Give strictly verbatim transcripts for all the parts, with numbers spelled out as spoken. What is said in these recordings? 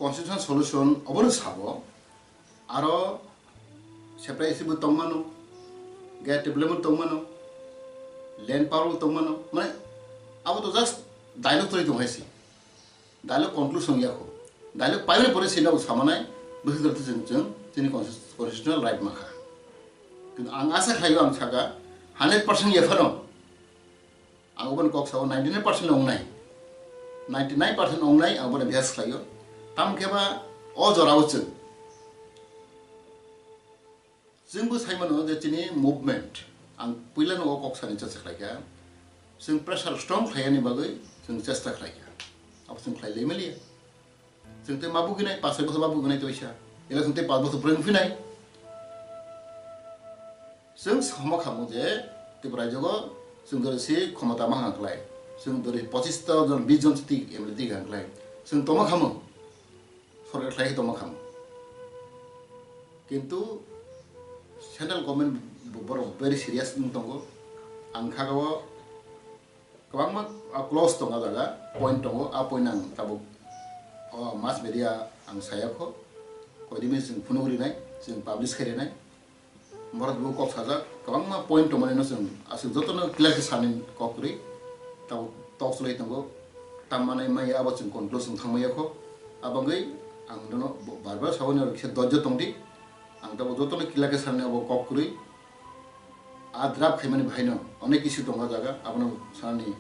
constitutional solution obono sabo, aro separate issue bo tongmano, gate development tongmano, land power bo tongmano, mane abo to just dialogue twi tong hai se. Dialogue conclude song yakho. Dialogue paimani pore sino samanai bwswk jora chwng chwng chini consti-, constitutional right mankha. Kintu ang asa khlaio, ang saka hundred percent yaphano ang obono kok sao ninety nine percent ongnai. Ninety nine percent ongnai ang obono bihas khlaio. Tam khe ba o jorao chwng Chwng bo sai mano je chini movement, ang puila no o kok sani chesta khlai kha, chwng pressure strong khlai yani bagwi chwng chesta khlai kha. Abo chwng khlai lai maliya. Chwng tei ma buginai, pas soi bosor ma buginai toisa. Ela chwng tei pas bosor phrwng phinai. Chwng sama khamu je Tripura jogo chwng dori si khomota ma hang khlai. Chwng dori pochis ta jon, bis jon si tik M L A tik hang khlai. Chwng toma khamu. Sorkar khlai tongma khamu. Kintu central government bo-, borok very serious wng tongo. Ang kha o kwbangma, ah, clause tongo jaga, point tongo, a point ang tabuk o mass media ang saya kho. Koidimi chwng phunuk rinai, chwng publish khai rinai. Borok bo kok sajak, kwbangma point tongmani no chwng aswk jotono clear khe sani kok kwrwi. Tabuk tok chlai tongo, tam manai maya abo chwng conclusion thang maya kho. Abangwi ang nono bo-, bar bar sabo ni kisa dojjo tongdi. Ang tabuk jotono clear khe sani abo kok kwrwi. A draft khaimani bahaino onek issue tongo jaga, abono sanani,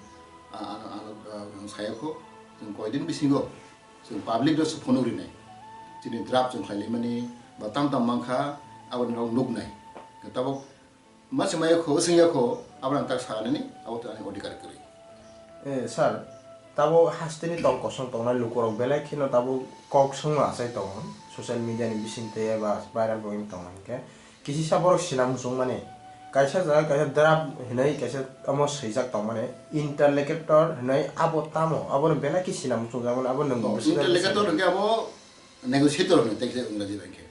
a, a, a, a, ang saya kho. Chwng koidin bisingo Chwng public no se phunuk rinai. Chini draft chwng khlai laimani ba tam tam mankha, aboni rok nuknai. Tabuk mase maya kho, swngya kho, abo ang tak sanani, abo to ani odhikar kwrwi. Eh, sir, tabuk hasteni tong kosong tongnai lukurok belai kheno tabuk kok songma achai tongo, social media ni bising tei eba viral bo wng tongo hinkhe. Kisisa borok sina muchung mani, kaisa jaga kaisa draft hinwi kaisa omo swijak tong mani, interlocutor hinwi abo tamo? Aboni belai khe sina muchung jak mani, abo nwng Oh, bwswk interlocutor hwnkhe abo negotiator hwnwi tei khe Engraji bai khe.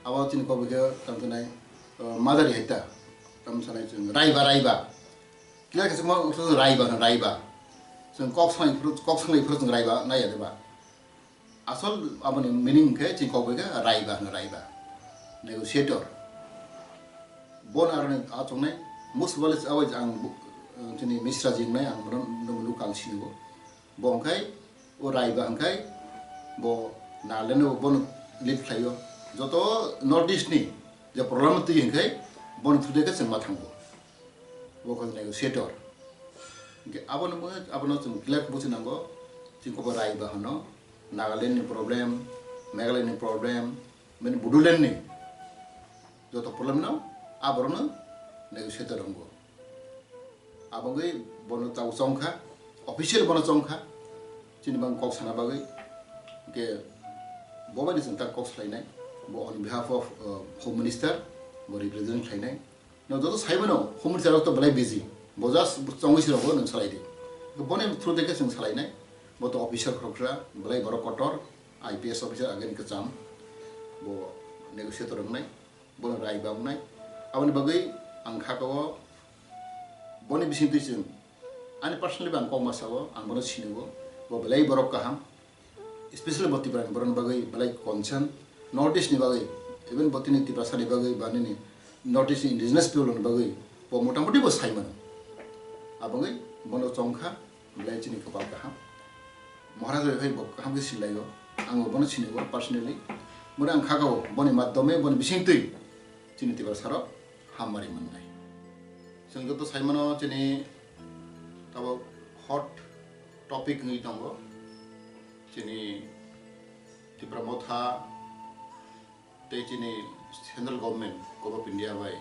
Abo chini kok bai khe tamo khe nai, uh, madari hai ta. Tamo sanai chwng raiba, raiba. Kila khe chwng raiba, raiba. Chwng kok sanai phuru, kok sanai phuru chwng raiba nai ya de ba. Asol aboni meaning khe chini kok bai khe raiba hwno, raiba, negotiator. Bon aroni achuknai, most probably abo ang bu-, chini Misra ji wngnai, ang bono, bono local sini bo. Bo hwnkhe o raiba hwnkhe bo Nagaland o bono lead khlaio. Joto North East ni je problem twi hwnkhe boni through de khe chwng ma thango. Bo khe negotiator. Hwnkhe abono bo, abono chwng clear buchi nango. Chini kok bai raiba hwno, Nagaland ni problem, Meghalaya ni problem, mani Bodoland ni joto problem no aborok no negotiator wngo. Aboni bono tabuk chongkha, official bono chongkha, chini bang kok sana bagwi. Hwnkhe bo bai ni chwng tak kok salainai, bo on behalf of, uh, Home Minister, bo represent khlainai. No joto sai mano, humri charo to belai busy. Bo just chongwi siro bo nwng salai di. Boni through de khe chwng salai nai. Bo to officer khoroksa, belai borok kotor, I P S officer ageni kwcham. Bo negotiator wngnai, bo raiba wngnai. Aboni bagwi ang kha o boni bising twi chwng ani personally bo ang kok ma sao, ang bono sini o. Bo belai borok kaham. Especially bo Tripura ni borok ni bagwi belai concern, North East ni bagwi, even bo tini Tiprasa ni bagwi ba nini North East ni indigenous people ni bagwi bo motamuti bo sai mano. Aboni bono chongkha, belai chini kwpal kaham. Maharaj bai phai bo kaham khe silaio, ang bo bono sini o personally. Bono ang kha o, boni madhyome, boni bising twi chini Tiprasa rok hamari mannai. Chwng joto sai mano chini tabuk hot topic wngwi tongo. Chini Tipra Motha tei chini central government, Govt of India bai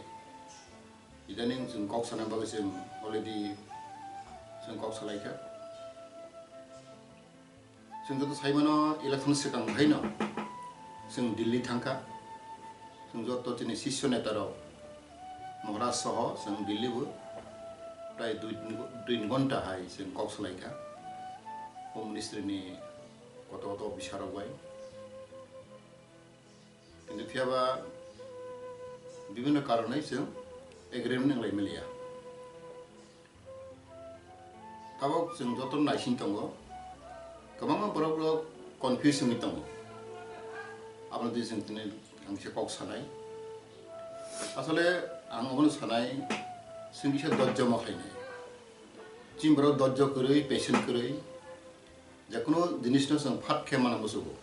idaning chwng kok sana bagwi chwng already chwng kok salai kha. Chwng joto sai mano election swkang haino chwng Delhi thangkha. Chwng joto chini sisyo neta rok Maharaj soho chwng Delhi bo prai dui, dui ghonta hai chwng kok salai kha Home Ministry ni koto koto officer rok bai. Kintu phiya ba bibhinno karonwi chwng agreement wnglai maliya. Tabuk chwng joto naising tongo, kwbangma borok rok confuse wngwi tongo. Abono twi chwng tini ang kisa kok sanai. Asole ang obono sanai, chwng kisa dojjo ma khlainai. Chini borok dojjo kwrwi, patient kwrwi, jekunu jinisno chwng phat khe mano musugo.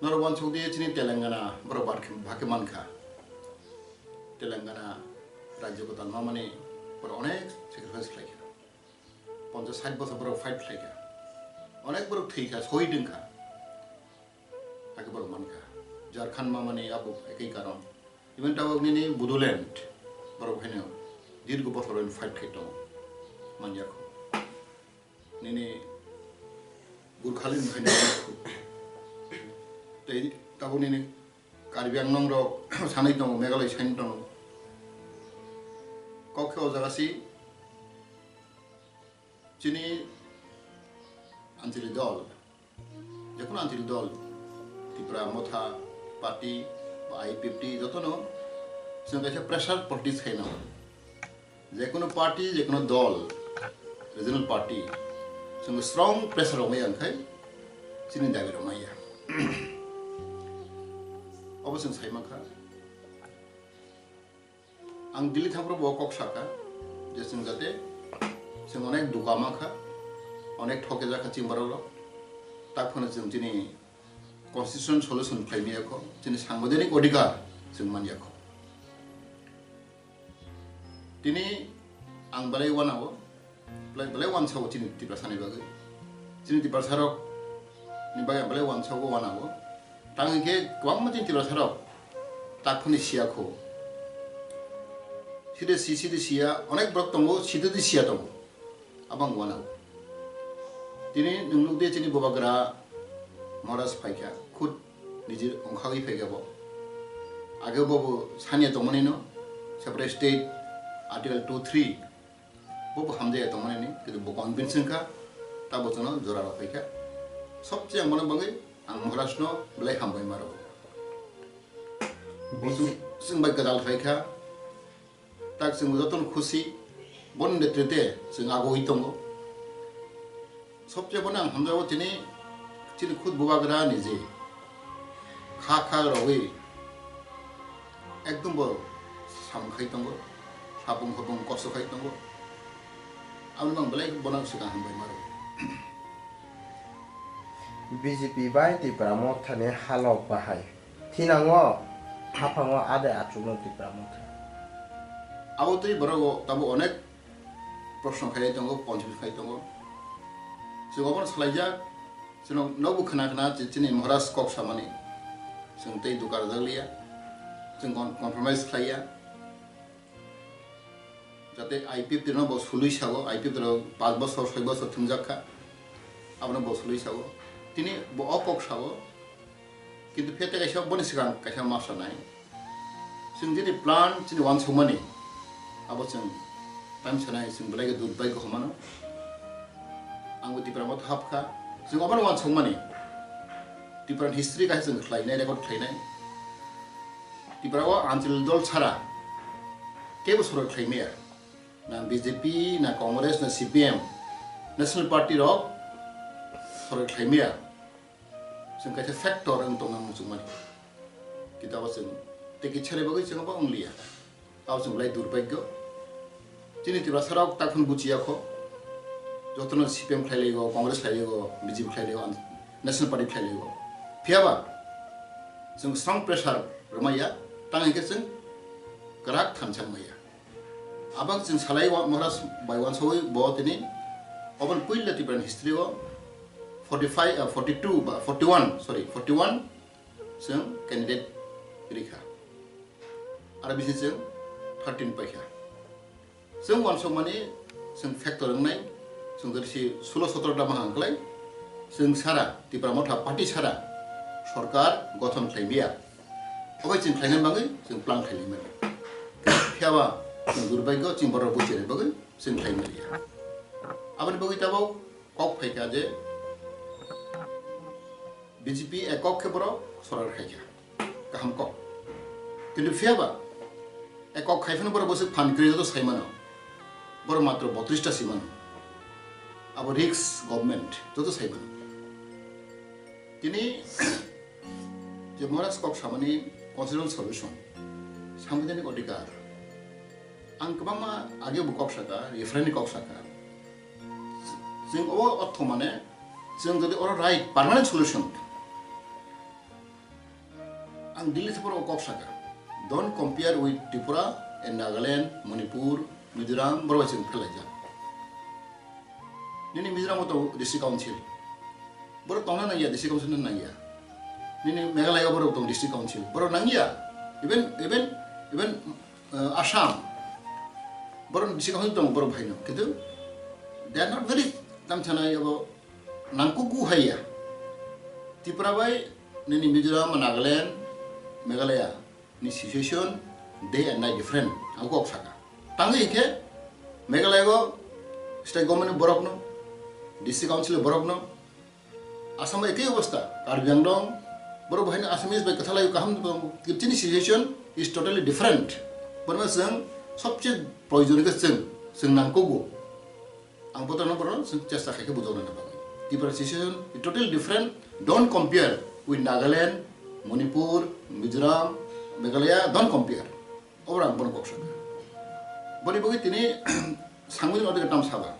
Norok uansuk di chini Telangana borok bhak-, bhakhe mankha. Telangana rajyo kwtal mamani borok onek sacrifice khlaikha. Ponchas sait bosor borok fight khlaikha. Onek borok thwikha, sohid wngkha. Hakhe borok mankha. Jharkhand mamani abo ekoi karon. Even tabok nini Bodoland borok haino dirgo bosor fight khai tongo. Manyakho. Nini Gurkhaland haino manyakho. Tei tabok nini Karbi Anglong rok sanai tongo, Meghalaya sanai tongo. Kok khe o jaga si chini anchali dol, jekunu anchali dol, Tipra Motha Party ba I P F T jotono chwng kaisa pressure politics khaina. Jekunu party, jekunu dol, regional party, chwng strong pressure rok maya wngkhai chini dabi rok maya. Obo chwng sai mankha. Ang Delhi thangphuru bo kok sakha je chwng jate chwng onek duka mankha, onek thokjak kha chini borok rok. Tak phano chwng chini constitution solution khlai maya kho, chini sangbidhanik odhikar chwng man ya kho. Tini ang belai uanao, belai, belai uansao chini Tiprasa ni bagwi. Chini Tiprasa rok ni bagwi ang belai uansao uanao. Tang hwnkhe kwbangma chini Tiprasa rok tak phano siya kho. Side si, side siya, onek borok tongo, side di siya tongo. Abang uanao. Tini nwng nukdi chini bubagra Maharaj phaikha, khud nijir ongkhagwi phaikha bo. Age bo bo sanya tongmani no, separate state, Article two three, bo bo hamjaya tongmani ni, kintu bo convince wngkha, ta bo chwngno jora rw phaikha. Sobse ang bono bagwi ang Maharaj no belai hambai maro. Bo chwng, chwng bai kwtal phaikha. Tak chwng jotono khusi, boni netrite chwng agoi tongo. Sobse bono ang hamjago tini, chini khud bubagra ni je kha kha rogwi ekdom bo samung khai tongo, sapung hopung kosto khai tongo. Aboni bang belai bono swkang hambai maro. B J P bai Tipra Motha ni halok bahai. Thinango, haphango adai achukno Tipra Motha. Abo twi borok o tabo onek proshno khai tongo, ponchil khai tongo. Chwng obono salaijak, chwng nobo khna khna chi-, chini Maharaj kok samani. Chwng tei duka rwjak liya. Chwng con-, compromise khlaiya. Jate I P F T no bo sului sago, I P F T rok panch bosor, soi bosor thwngjak kha, abono bo sului sago. Tini bo o kok sago, kintu phiya tei kaisa boni swkang kaisa ma sanai. Chwng jini plan chini uansukmani, abo chwng time sanai, chwng belai khe durbhagyo hwnmano. Ang bo Tipra Motha hapkha, chwng obono uansukmani. Tipra ni history kaisa chwng khlainai, record khlainai. Tipra o anchal dol chhara kebo sorkar khlai maya. Na B J P, na Congress, na C P M, National Party rok sorkar khlai maya. Chwng kaisa factor wng tongna muchungmani. Kintu abo chwng tei kisa ni bagwi chwng abo wng liya. Abo chwng belai durbhagyo. Chini Tiprasa rok takhun buchiya kho. Jotono C P M khlai laigo, Congress khlai laigo, B J P khlai laigo, National Party khlai laigo. Phiyaba chwng strong pressure rwmaiya, tang hwnkhe chwng kwrak thansa wngmaya. Abang chwng salai wa-, Maharaj bai uansugwi bo tini obo puila Tipra ni history o forty five, ah, forty two ba forty one, sorry, forty one chwng candidate rikha. Aro bisi chwng thirteen paikha. Chwng uansukmani chwng factor wngnai, chwng jodi si sulo sotro ta mahang klai, chwng sara, Tipra Motha party sara sorkar gothon khlai maya. Obai chwng khlaina bagwi chwng plan khlai mani. Phiyaba chwng durbhagyo chwng borok buchini bagwi chwng khlai maliya. Aboni bagwi tabok kok phaikha je B J P ekok khe borok sorkar khaikha. Kaham kok. Kintu phiyaba ekok khai phano borok bwswk phan kwrwi joto sai mano. Borok matro botris ta si mano. Abo risk government joto sai mano. Tini Je Maharaj kok samani constitutional solution, sanbidhanik odhikar. Ang kwbangma age bo kok saka, referendum ni kok saka. Chwng obo ortho mane, chwng jodi oro right permanent solution, ang Delhi theporo kok saka. Don't compare with Tripura and Nagaland, Manipur, Mizoram, borok bai chwng phelaijak. Nini Mizoram o tongo district council. Borok tongna nangya, district council no nangya. Nini Meghalaya o borok tong district council. Borok nangya. Even, even, even, uh, Assam. Borok district council tong borok bhaino. Kintu they are not very tamchana abo nangkuku haiya. Tripura bai nini Mizoram, Nagaland, Meghalaya ni situation day and night different. Ang kok saka. Tangwi khe Meghalaya go state government ni borok no, district council ni borok no, Assam ekei obostha, Karbi Anglong, borok bahai no Assamese bai kwthalai kaham tongo. Chini situation is totally different. Borok no chwng sobse proyojon khe chwng, chwng nangkugo. Ang botorno borok chwng chesta khai khe bujokna bagwi. Tripura situation is totally different. Don't compare with Nagaland, Manipur, Mizoram, Meghalaya. Don't compare. Obo ang bono kok saka. Boni bagwi tini sangmani odhikar tam saba.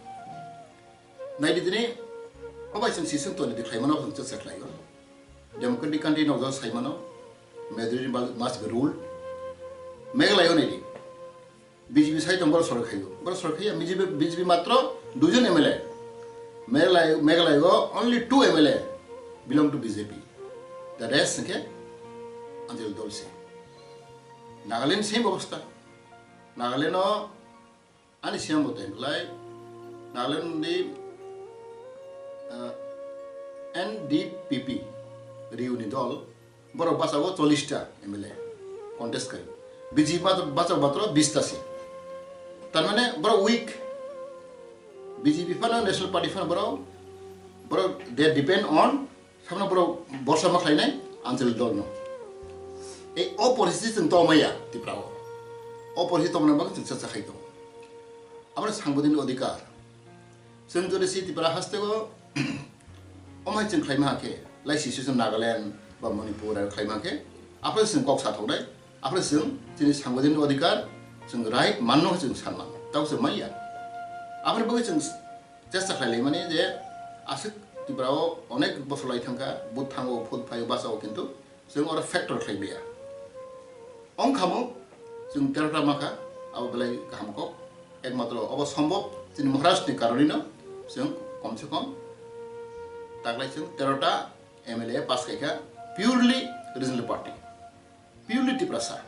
Naidi tini, obai chwng sisung toni di khlaimano chwng chesta khlaio. Democratic country no jat saimano. Majority must be ruled. Meghalaya naidi. B J P sai tong, borok sorkar khaio. Borok sorkar khaiya, B J P, B J P matro duijon M L A. Meghalaya, Meghalaya o only two M L A belong to B J P. The rest hwnkhe Anjali dol se. Nagaland same obostha. Nagaland o ani siyang bo tei belai Nagaland ni, ah, N D P P Riu ni dol. Borok bachao chollish ta M L A contest khai. B J P bachao, bachao matro bish ta se. Tar mane borok weak. B J P phano National Party phano borok, borok they depend on samno borok borsa ma khlainai Anjali dol no. Ei o poristiti chwng tongmaya Tripura o. O poristiti tongmani bagwi chwng chesta khai tongo. Aboni sangbidhanik odhikar. Chwng jodi si Tripura haste o omhai chwng khlaima hakhe, lai si chwng Nagaland ba Manipur aro khlaima hakhe, aphre chwng kok sa thoknai, aphre chwng chini sangbidhanik odhikar, chwng right manno chwng sanma, tabo chwng manya. Aphre bagwi chwng chesta khlai laimani je aswk Tripura o onek bosor lai thangkha, vote thango, vote phaio, bachao, kintu chwng oro factor khlai maya. Ongkhamo chwng terota makha, abo belai kaham kok. Ekmatro obo sombhob chini Maharaj ni karonino chwng kom se kom taklai chwng terota M L A pass khaikha purely regional party, purely Tiprasa.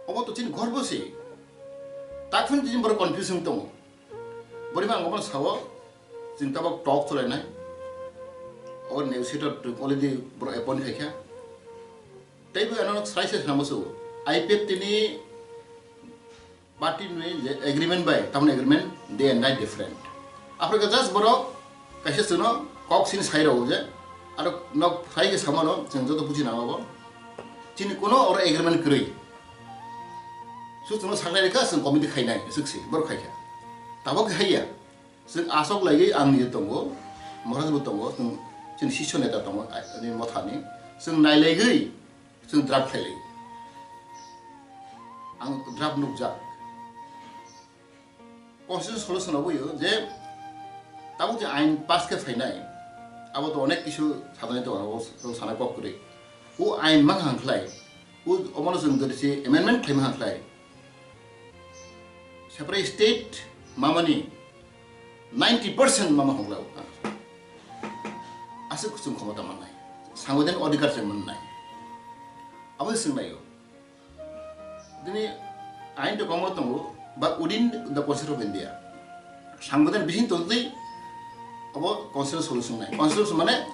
Obo to chini gorbo se. Takphano chini borok confusing tongo. Borima ang obono sao, chwng tabok talk cholainai. O negotiator already borok appoint khaikha. Teibo ano sai se samo su. I P F T ni party ni je agreement bai, tamoni agreement day and night different. Aphre khe just borok kaisa chwngno kok sini sai rwo je, aro nok sai khe samano chwng joto buji nango bo. Chini kuno oro agreement kwrwi. Su chwngno saknai rikha, chwng committee khainai, swk se, borok khaikha. Tabok khe haiya. Chwng aswk laiwi ang nini tongo, Maharaj bo tongo, chwng chini sisyo neta tongo, ani mothani. Chwng nailaigwi, chwng draft khailai. Ang draft nukjak. Constitution solution oboyo je tabuk je ain pass khe phainai, abo to onek kisu sadani tongo, abo sana kok kwrwi. O ain ma kaham khlai, o omono chwng jodi se amendment khlaima kaham khlai. Separate state mamani ninety percent mama hongla o. Aswk chwng khomota mannai, sangbidhanik odhikar se mannai. Abo se swnglaio. Dini ain to kwbangma tongo, but within the Constitution of India. Sangbidhan bising tongtwi abo constitutional solution nai. Constitution mane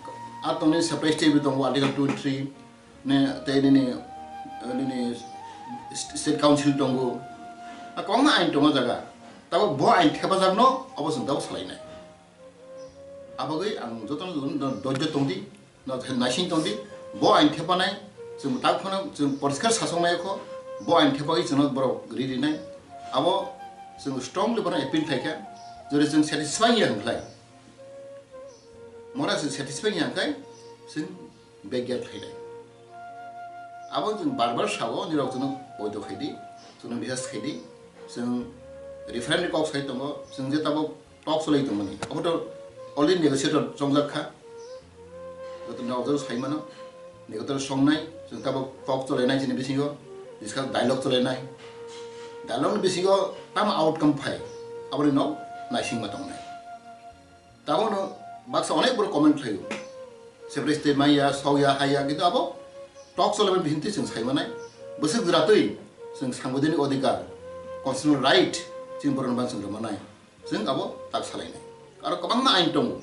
a tongni separate state bo tongo, Article two three, ne, tei nini, nini st-, state council tongo. A kwbangma ain tongo jaga. Tabo bo ain thepajakno abo chwng tabo salainai. Abagwi ang jotono do-, do-, dojjo tongdi. No, naising tongdi, bo ain thepanai, chwng tak phano chwng poriskar sasok nai kho, bo ain thepagwi chwngno borok ri rinai. Abo chwng strongly bono appeal khlaikha, jodi chwng satisfy ya hwnkhlai, mora chwng satisfy ya hwnkhlai, chwng backyard khlainai. Abo chwng bar bar sao, nirok chwngno poito khaidi, chwngno request khaidi, chwng referendum kok sai tongo, chwng je tabuk talk cholai tongmani, abo to already negotiator chongjak kha, joto nirok joto sai mano, negotiator songnai, chwng tabuk talk cholainai chini bisingo, discuss dialogue cholainai, dialogue ni bisingo tamo outcome phai, aboni no naisingma tongnai. Tabono baksa onek borok comment khlaio. Separate state maya, sokya, haya, kintu abo talk cholaimani bisingo chwng sai manai. Bwswk jwratwi chwng sangbidhanik odhikar, constitutional right chini borokno ban chwng rwmanai. Chwng abo tak salainai. Aro kwbangma ain tongo.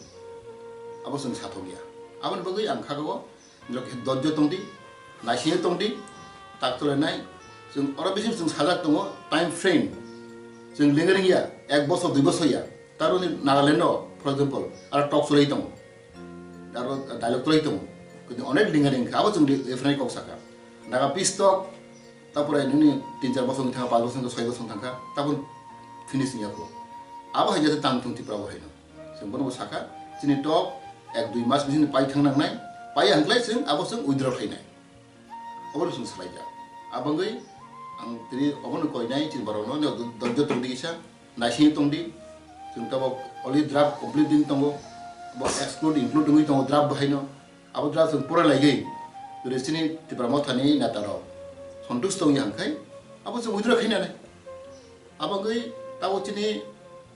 Abo chwng sathokya. Aboni bagwi ang kha o Nirok khe dojjo tongdi, naisingwi tongdi, tak cholainai. Chwng oro bising chwng sajak tongo, time frame. Chwng lengring ya, ek bosor, dui bosor ya. Taroni Nagaland o, for example, aro talk cholai tongo. Aro dialogue cholai tongo. Kintu onek lengring kha, abo chwng referendum kok saka. Naga peace talk, tapore nini tin char bosor thangkha, panch bosor thangkha, soi bosor thangkha, tabuk finish wngya kho. Abo hai jate tang thung Tripura bo haino. Chwng bono bo sakha, chini talk ek dui mas bising pai thang nangnai, pai hwnklai chwng abo chwng withdraw khainai. Obono chwng salaijak. Abangwi ang tini obono koinai chini borokno, nirok dojjo tongdi kisa, naisingwi tongdi. Chwng tabuk already draft complete wngwi tongo, bo exclude include wngwi tongo draft bahaino. Abo draft chwng pura laigwi, jodi chini Tipra Mothani netarok sontush tongya hwnkhai, abo chwng withdraw khainanai. Abangwi tabuk chini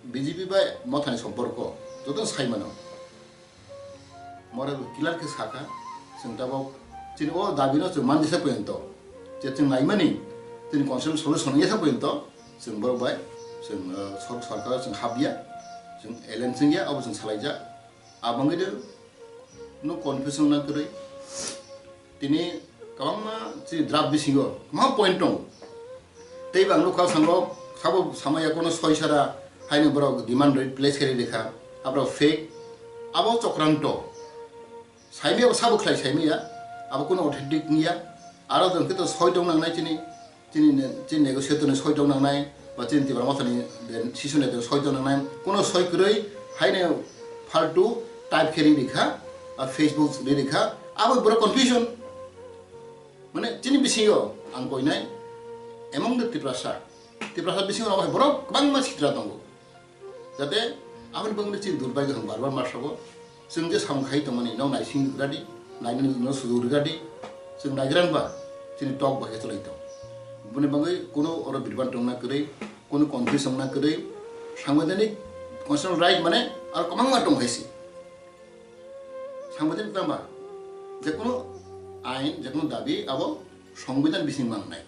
B J P bai Mothani somporko jotono sai mano. Mora clear khe sakha, chwng tabuk chini o dabino chwng manjesa porjonto, je chwng naimani, chini constitutional solution wngya sa porjonto, chwng borok bai chwng, uh, sor-, sorkar chwng hapya, chwng alliance wngya, abo chwng salaijak. Abangwi de no confusion na kwrwi. Tini kwbangma chini draft bisingo kwbangma point tongo. Tei bo ang nukha, sango sabo samaya kono soi sara haino borok demand rate place khe rikha, aborok fake, abo chokranto. Saimaya bo sabo khlai saimaya, abo kono authentic wngya. Aro jwng khe to soi tong nangnai chini, chini ne-, chini negotiator ni soi tong nangnai, ba chini Tipra Mothani decision ni soi tong nangnai, kono soi kwrwi haino faltu type khe ri rikha, ba Facebook ri rikha, abo borok confusion. Mane chini bisingo ang koinai among the Tiprasa, Tiprasa bisingo rok hai borok kwbangma sitra tongo. Jate aboni bagwi chini durbagyo hwn bar bar ma sabo. Chwng je samung khai tongmani nok naising rwgradi, nainani no sujuk rwgradi, chwng naigra ba chini talk bai khe chwlai tong. Boni bagwi kuno oro birban tongna kwrwi, kuno confusion tongna kwrwi, sangbidhanik constitutional right mane aro kwbangma tong hai se. Sangbidhanik tangba, jekunu ain, jekunu dabi abo songbidhan bising mangnai.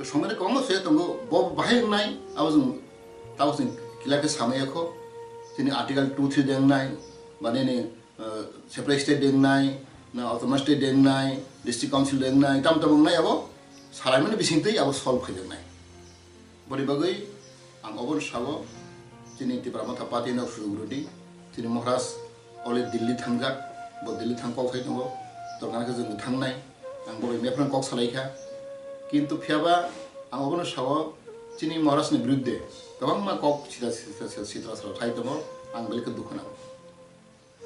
Songbidhan kwbangma soi tongo, bo bahai wngnai, abo chwng, tabo chwng clear khe samaya kho. Chini Article two three de wngnai, ba nini, uh, separate state de wngnai, na autonomous state de wngnai, district council de wngnai, tam tam wngnai abo salaimani bisingtwi abo solve khaijaknai. Boni bagwi ang obono sao, chini Tipra Motha Party no sujuk rwdi, chini Maharaj already Delhi thangjak, bo Delhi thang kok sai tongo, torkana khe chwng thangnai, ang bo bai mephran kok salai kha. Kintu phiyaba ang obono sao, chini Maharaj ni biruddhe kwbangma kok sitra sitra sitra sitra sai tongo, ang belai khe dukhu nango.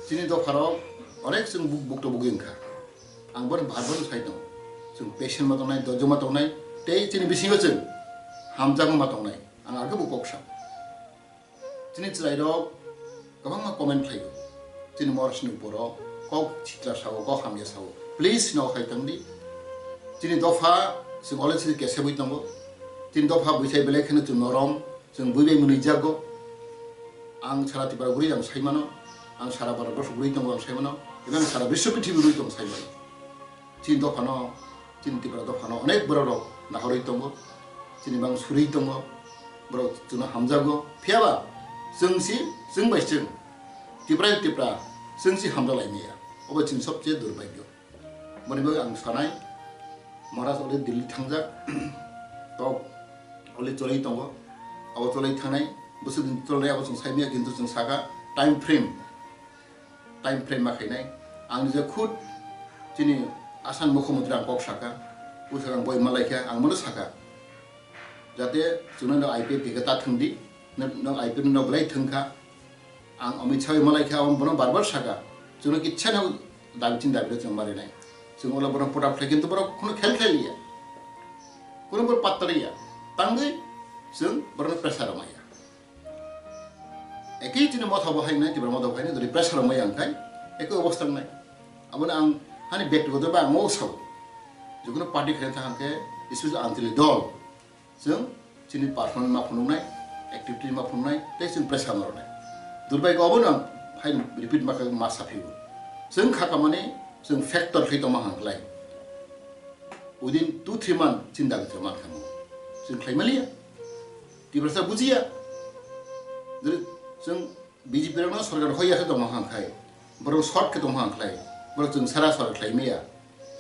Chini dopharok onek chwng buk-, bukto bugwi wngkha. Ang bono bar bar sai tongo. Chwng patient ma tongnai, dojjo ma tongnai, tei chini bisingo chwng hamjakma ma tongnai. Ang arokhe bo kok sa. Chini chwrairok kwbangma comment khlaio. Chini Maharajni uporo kok sitra sao, kok hamya sao. Please no khai tongdi. Chini dopha chwng already kesebwi tongo. Chini dopha buisai belai kheno chwng norom. Chwng bui bai mwnwi jago. Ang sara Tripura guri ang sai mano, ang sara Bharat borso guri tongo ang sai mano, eba ang sara biswo prithibi guri tongo sai mano. Chini dophano, chini Tripura dophano onek borok rok nahorwi tongo, chini bang surwi tongo, borok chwngno hamjago. Phiyaba chwng si, chwng bai chwng, Tripura Tripura, chwng si hamjalaimaya. Obo chini sobse durbhagyo. Boni bagwi ang sanai, Maharaj already Delhi thangjak, tok already cholai tongo, abo cholai thangnai, bwswk din cholai abo chwng saimaya, kintu chwng saka time frame, time frame ma khainai. Ang nijak khud chini Assam Mukhyamantri ang kok saka, bwswk ang boi malaikha, ang bono saka, jate chwngno no I P F dikhe ta thwngdi, no, no I P F no belai thwngkha, Ang Amit Shah bai malaikha, ang bono bar bar saka, chwngno kisa no dabi chini dabi rok chwng marinai. Chwng ulo borok put up khlai, kintu borok kheno khel khlai liya. Kheno borok patta riya. Tangwi chwng borokno pressure rw maya. Ekhi chini motha bo hai nai, Tipra motha bo hai nai, jodi pressure rw maya wngkhai, ekhi obostha wngnai. Abono ang hani bektigoto ba ang o sao. Jikunu party khlai thang khe, special Anchalik dol. Chwng chini performance ma phunuknai, activity ma phunuknai, tei chwng pressure ma rwnai. Durbai go abono hai repeat ma kha ma saphigo. Chwng kha kamani chwng factor khlai tongma hang khlai. Within two three month chini dabi thwk man kha mo. Chwng khlai maliya. Tiprasa bujiya. Jori chwng B J P rokno sorkar hoiya khe tongma hang khai, borok short khe tongma hang khlai, borok chwng sara sorkar khlai maya,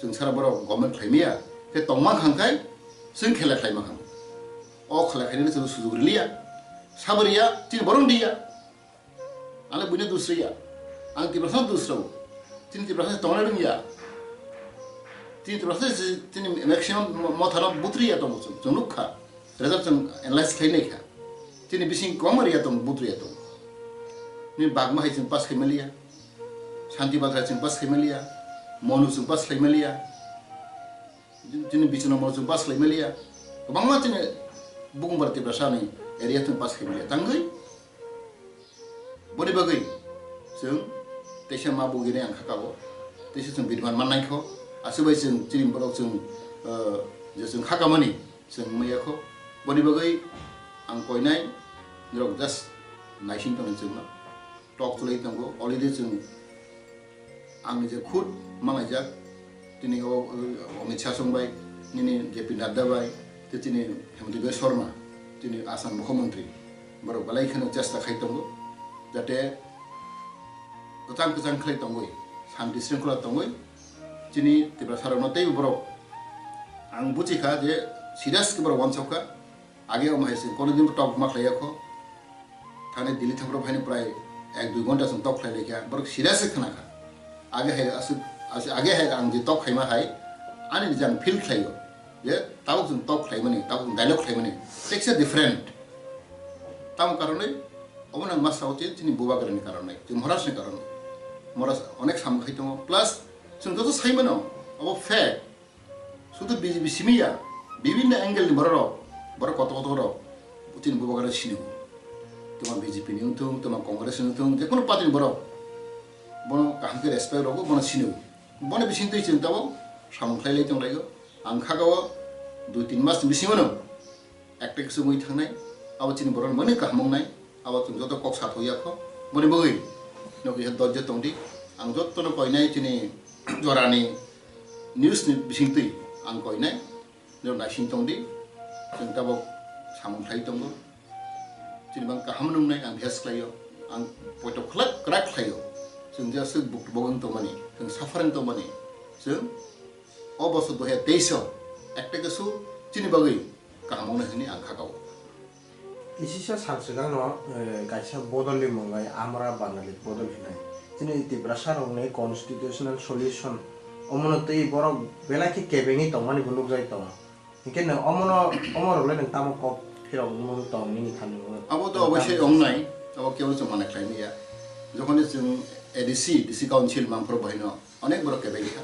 chwng sara borok government khlai maya khe tongma hang khai, chwng khela khlai ma hang. O khela khainani chwng sujuk riliya, sabariya, chini borok diya. Ang le buino dusriya, ang Tiprasa dusrao, chini Tiprasa tongna rwngya. Chini Tiprasa chini maximum mothano butriya tongo chwng, chwng nukha. Result chwng analyze khlai nai kha. Chini bising kwbangma riya tongo, vote riya tongo. Ni Bagma hai chwng pass khai maliya. Shanti Bathra chwng pass khai maliya. Monu chwng pass khai maliya. Chini Bichno Monu chwng pass khai maliya. Kwbangma chini Bukumbar Tiprasa ni area chwng pass khai maliya. Tangwi boni bagwi chwng teisa ma bugini ang kha kabo. Teisa chwng biriman mannai kho. Aswk bai chwng chini borok chwng, uh, je chwng kha kamani. Chwng maya kho. Boni bagwi ang koinai, norok just naising tongni chwngno. Tok chwlai tongo, already chwng ang nije khud malaijak. Tini o, o, Amit Shah song bai, nini J P Nadda bai, tei tini Himanta Biswa Sarma, tini Assam Mukhyamantri. Borok belai kheno chesta khai tongo, jate kwchang kwchang khlai tongwi, shanti shringkhola tongwi, chini Tiprasa rokno teibo borok ang buchi kha je serious khe borok uansuk kha. Age omo hai se kono din tok ma khlai ya kho. Thani Delhi thangro phaini prai ek dui ghonta chwng tok khlai lai kha. Borok serious khe khna kha. Age hai aswk, aswk, age hai ang je tok khaima hai ani jang feel khlaio. Je tabuk chwng tok khlaimani, tabuk chwng dialogue khlaimani. Teksa different. Tamo karonwi obo nang ma sao chini bubagrani karonwi, chini Maharashtrani karonwi. Maharashtra onek samung khai tongo. Plus chwng joto saimano obo fact. Sudu B J P simi ya, bibinno angle ni borok rok, borok kotor kotor rok, chini bubagra sini. Tuma B J P ni wngthung, tuma Congress ni wngthung, je kono party ni borok, bono kaham khe respect rogo, bono sini. Bono bising twi chwng tabuk samung khlai lai tong lai o. Ang kha o dui tin mas ni bisingo no ekta khe chumui thangnai, abo chini borok mani kaham wngnai, abo chwng joto kok sathok ya kho. Boni bagwi no kisa dojjo tongdi. Ang jotono koinai chini jorani news ni bisingtwi ang koinai, no naising tongdi. Chwng tabuk samung khlai tongo. Chini bang kaham nungnai ang bihas khlaio. Ang poito khlak kwrak khlaio. Chwng je aswk buk bogwng tongmani, chwng suffering tongmani, chwng o bosor dui hazar teis o ekta khe su chini bagwi kaham wngnai hwnwi ang kha kao. Kisisa sal swkangno, eh, kaisa bodolni mwngai Amra Bangali bodol hinai. Chini Tiprasa rokni constitutional solution omono twi borok belai khe kebengwi tongmani bo nukjagwi tongo. Hinkhe nwng omono, omo rokle nwng tamo kok phirok nung tong nini thani? Abo to oboisoi wngnai, abo kebo chwng mana khlai maya. Jokhoni chwng A D C, D C Council mangphoro bahino onek borok kebeng kha.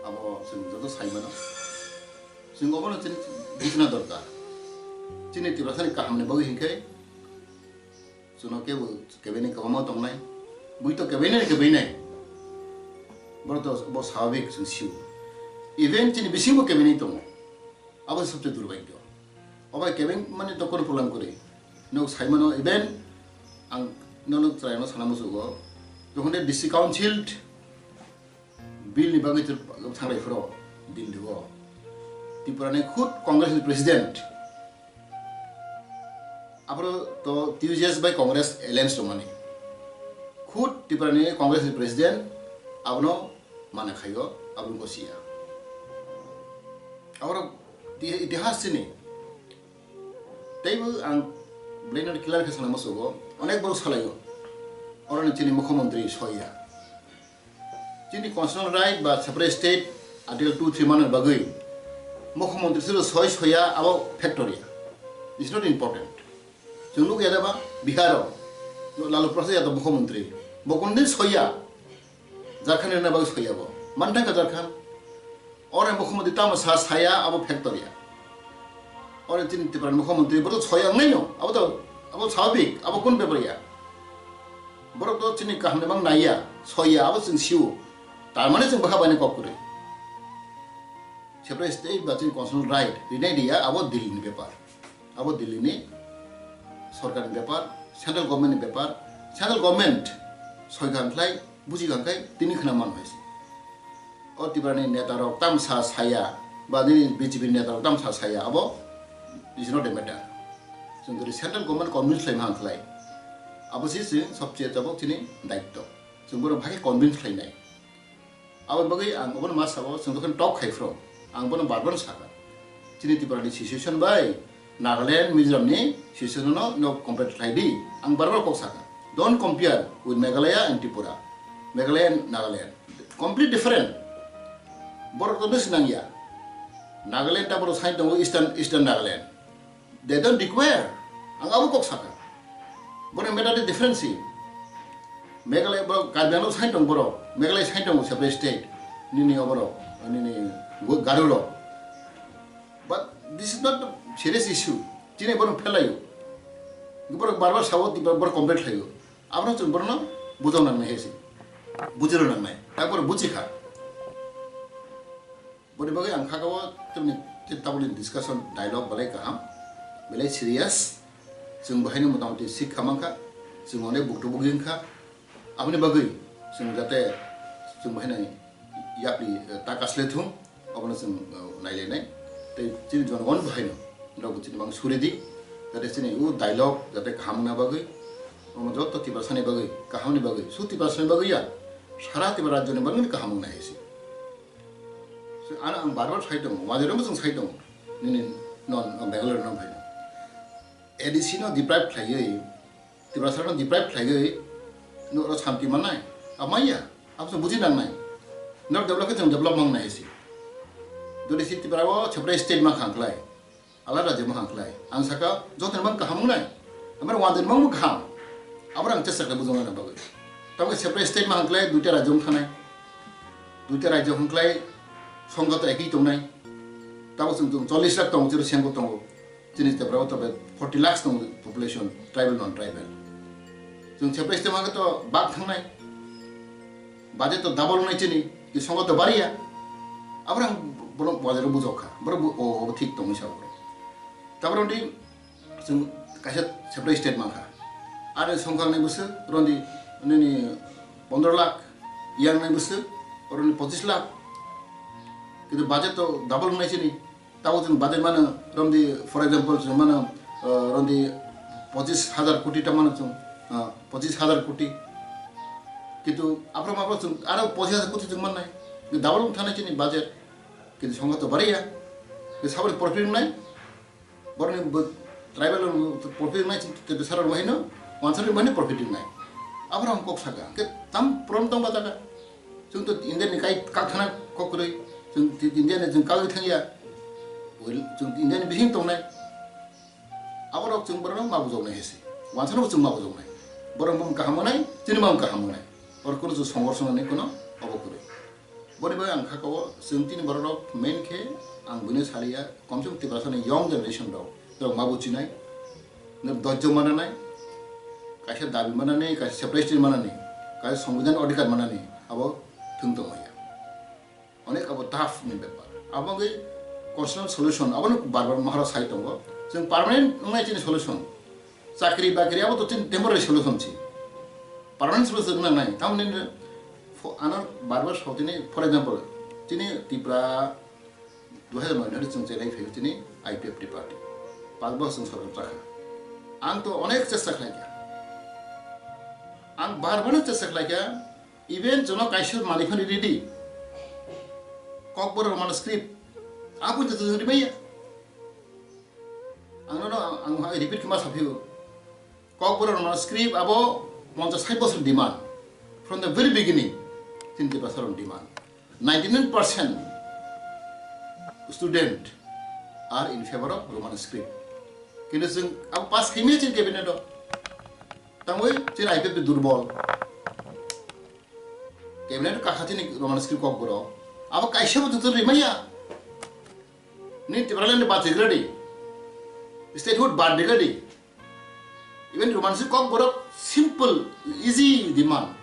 Abo chwng joto sai mano. Chwng obono chini buchina dorkar. Chini Tiprasani kahamni bagwi hinkhe chwngno kebo kebaini kwbangma tongnai. Bui to kebaini kebainai. Borok to bo swababik chwng sio. Even chini bisingo kebaini tongo. Abo se sobse durbhagyo. Obo kebain mani to kono problem kwrwi. Nok sai mano even ang nono chwraino sana muchugo. Jokhon de D C Council Bill ni bagwi thangrai phoro Delhi o. Tripura ni khud Congress ni president. Aphuru to T U J S bai Congress alliance tongmani. Khud Tripura ni Congress ni president abono mana khaio, abono gosia. Aphuru ti-, itihas chini. Teibo ang belai no clear khe sana muchugo. Onek borok salaio. Oroni chini mukhyamantri soiya. Chini constitutional right ba separate state Article two three manwi bagwi mukhyamantri silo soi soya abo factor ya. It's not important. Chwng nukya da ba Bihar o Lalu Prasad Yadav mukhyamantri. Bo kundin soya. Jharkhand rwna bagwi soya bo. Manthang ka Jharkhand. Oro mukhyamantri tamo sa saya abo factor ya. Oro chini Tripura ni mukhyamantri bo to soya wngnai no. Abo to, abo swabhik, abo kun bepar ya. Borok to chini kaham ni mang naiya, soya abo chwng sio. Tar mane chwng bwkha baini kok kwrwi. Separate state ba chini constitutional right rinai riya abo Delhi ni bepar. Abo Delhi ni sorkar ni bepar, central government ni bepar, central government soi kha khlai, buji kha khlai, tini khna man hai se. O Tripura ni neta rok tamsa saya, ba nini B J P ni neta rok tamsa saya, abo is not a matter. Chwng jodi central government convince khlai man khlai, abo si chwng sobche tabok chini daitto. Chwng borok bhai convince khlainai. Aboni bagwi ang obono ma sao, chwng jokhon talk khai phro, ang bono bar bar sakha. Chini Tripura ni situation bai Nagaland, Mizoram ni situation no, no compare khlai di. Ang bar bar kok sakha. Don't compare with Meghalaya and Tripura. Meghalaya and Nagaland. Complete different. Borok to nang ya. Nagaland ta borok sai tongo Eastern, Eastern Nagaland. They don't require. Ang abo kok sakha. Borok matter the difference. Meghalaya borok Karbi Anglong sai tong borok. Meghalaya sai tong separate state. Nini oborok, nini Garo rok. But this is not a serious issue. Chini borok phelayo. Borok bar bar sao, borok complain khlayo. Abono chwng borokno bujok nangnai hai se. Bujiro nangnai. Takbor buji kha. Boni bagwi ang kha o tamni tabukni discussion dialogue belai kaham, belai serious. Chwng bahaino motamoti sikha mankha, chwng onek buktu bugwi wngkha. Aboni bagwi chwng jate chwng bahaino yapri, eh, ta kasle thung, obono chwng, eh, nailainai. Tei chini jonogon bahaino norokbo chini mang suri di, jate chini o dialogue jate kaham wngna bagwi, omo joto Tiprasani bagwi, kahamni bagwi, su Tiprasani bagwi ya, sara Tipra rajyoni bagwi kaham wngnai hai se. So, ano ang bar bar sai tongo, wajarokno chwng sai tongo, nini non, non Bangalore no phai. A D C no deprive khlaiwi, Tiprasa no deprive khlaiwi, no oro santi mannai, amaiya, abo chwng buji nangnai. Norok develop khe chwng develop mangnai hai se. Jodi si Tripura o separate state ma khang khlai, alada rajyo ma khang khlai. Ang saka, joto mang kaham wngnai. Amar wanjani mang kaham. Abra ang chesta khlai bujong na bagwi. Tamo separate state ma khang khlai, duita rajyo wng thanai. Duita rajyo khang khlai, songkha to ekhi tongnai. Tamo chwng chwng chollish lakh tongo, chwng sengko tongo. Chini Tripura o tobe forty lakhs tongo population, tribal, non tribal. Chwng separate state ma khe to bak thangnai. Budget to double wngnai chini, ki songkha to bariya. Abrang borok wajar bujok kha, borok bu-, o, o thik tongwi sa borok. Tabra di chwng kaisa separate state mankha. Are songkha nai bwswk, rondi nini pondro lakh, yang nai bwswk, rondi pochis lakh. Kintu budget to double wngnai chini. Tabuk chwng budget mano, romdi, for example, chwng mano, uh, romdi pochis hajar koti ta mano chwng, uh, pochis hajar koti. Kintu aphro maphro chwng aro pochis hajar koti chwng mannai. Double wng thanai chini budget. Kintu songkha to bariya. Kintu saboni profit wngnai. Boroni bo tribal profit wngnai chini tebe sara rwai no, wansari rwai no profit wngnai. Aphro ang kok saka. Ke tam prom tong ba jaga. Chwng to India ni kai kak thana kok kwrwi, chwng ti-, India ni chwng kagwi thangya. Well, chwng India ni bising tongnai. Aborok chwng borok ma bujoknai hese. Wansano chwng ma bujoknai. Borok mung kaham wngnai, chini mung kaham wngnai. Oro kuno chwng songor songnani kuno obo kwrwi. Boni bai ang kha kao chwng tini borok rok main khe ang buino saliya, komse kom Tiprasa ni young generation rok, norok ma buchinai, norok dojjo mananai, kaisa dabi manani, kaisa separation manani, kaisa songbidan odhikar manani, abo thwng tongmaya. Onek abo tough ni bepar. Abo wngwi constitutional solution, abono bar bar Maharaj sai tongo. Chwng permanent wngnai chini solution. Chakri bakri abo to chini temporary solution si. Permanent solution wngna nai. Tamoni fo-, ano bar bar sotini, for example, chini Tripura dui hajar noi ni chwng chenai phai chini I P F T party. Pach bosor chwng sorkar chakha. Ang to onek chesta khlaikha. Ang bar bar no chesta khlaikha. Even jono kaisa manwi phano ridi. Kokborok Roman script. Abo jotoni maya. Ang nono ang, ang repeat khe ma saphio. Kokborok Roman script abo ponchas sait bosor demand. From the very beginning, chini Tiprasa rok demand. Ninety-nine percent student are in favor of Roman script. Kintu chwng abo pass khaimaya chini cabinet o. Tangwi chini I P F T durbol. Cabinet kakhatini Roman script kokborok. Abo kaisa bo joto rimaya. Ni Tipraland bad ready. Statehood bad ready. Even Roman script kokborok simple, easy demand.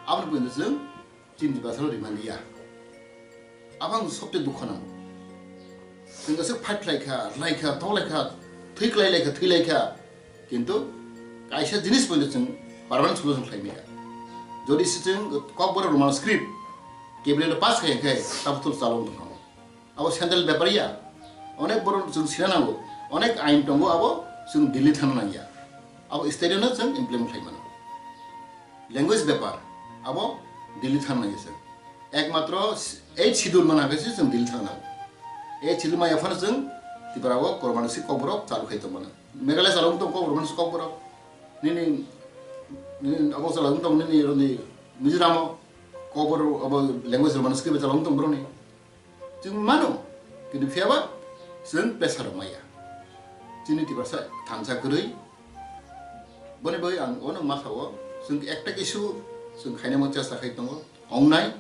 Aboni pwino chwng chini basalo rimaliya. Abang sobte dukho nang. Chwng aswk fight khlaikha, rwlaikha, toklaikha, thwi kwlailaikha, thwilaikha. Kintu kaisa jinis pwino chwng permanent solution khlaimaya. Jodi se chwng kokborok Roman script cabinet pass khai khai tabuk chalong tongkha. Abo central bepar ya. Onek borok chwng sina nango. Onek ain tongo abo chwng Delhi thana nangya. Abo state no chwng implement khlai mano. Language bepar abo Delhi thana nangya chwng. Ekmatro eighth schedule mana khe chwng Delhi thana nango. Eighth schedule maya phano chwng Tripura o Roman script kokborok chalu khai tongmano. Meghalaya chalung tong kokborok, Roman script kokborok. Nini, nini abo chalung tong nini roni Mizoramo kokborok abo language Roman script chalung tong boroni. Chwng mano, kintu phiyaba chwng pressure rok maya. Chini Tiprasa thansa kwrwi. Boni bagwi ang ono ma sao, chwng ekta issue chwng khainai mo chesta khai tongo. Ongnai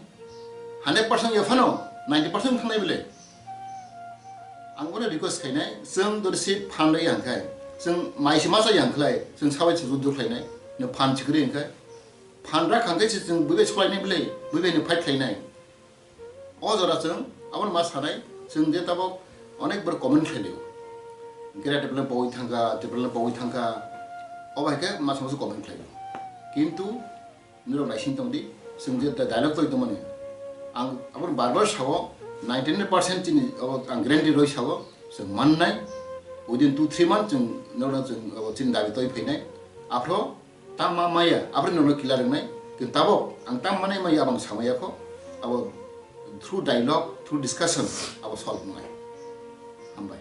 hundred percent ya phano ninety percent thangnai bile. Ang ono request khainai, chwng dori si phan rwi ang khai, chwng mai si masa yang khlai, chwng sabai chwng juddo khlainai, no phan chikri ang khai. Phan rak ang khai si chwng buibai solainai bile, buibai no fight khlainai. O jora chwng aboni ma sanai, chwng je tabok onek borok comment khlailio. Greater Tipraland pogwi thangkha, Tipraland pogwi thangkha. Obo hai khe masa masa comment khlaio. Kintu norok naising tongdi, chwng je dialogue toi tongmani. Ang aboni bar bar sao, ninety nine percent chini abo ang guarantee roi sao, chwng mannai. Within two three months chwng norok chwng abo chini dabi toi phainai. Aphro Tang ma maya, aboni norok kila rwngnai, kintu tabok ang tang manai maya abang samaya kho, abo through dialogue, through discussion, abo solve wngnai. Hambai.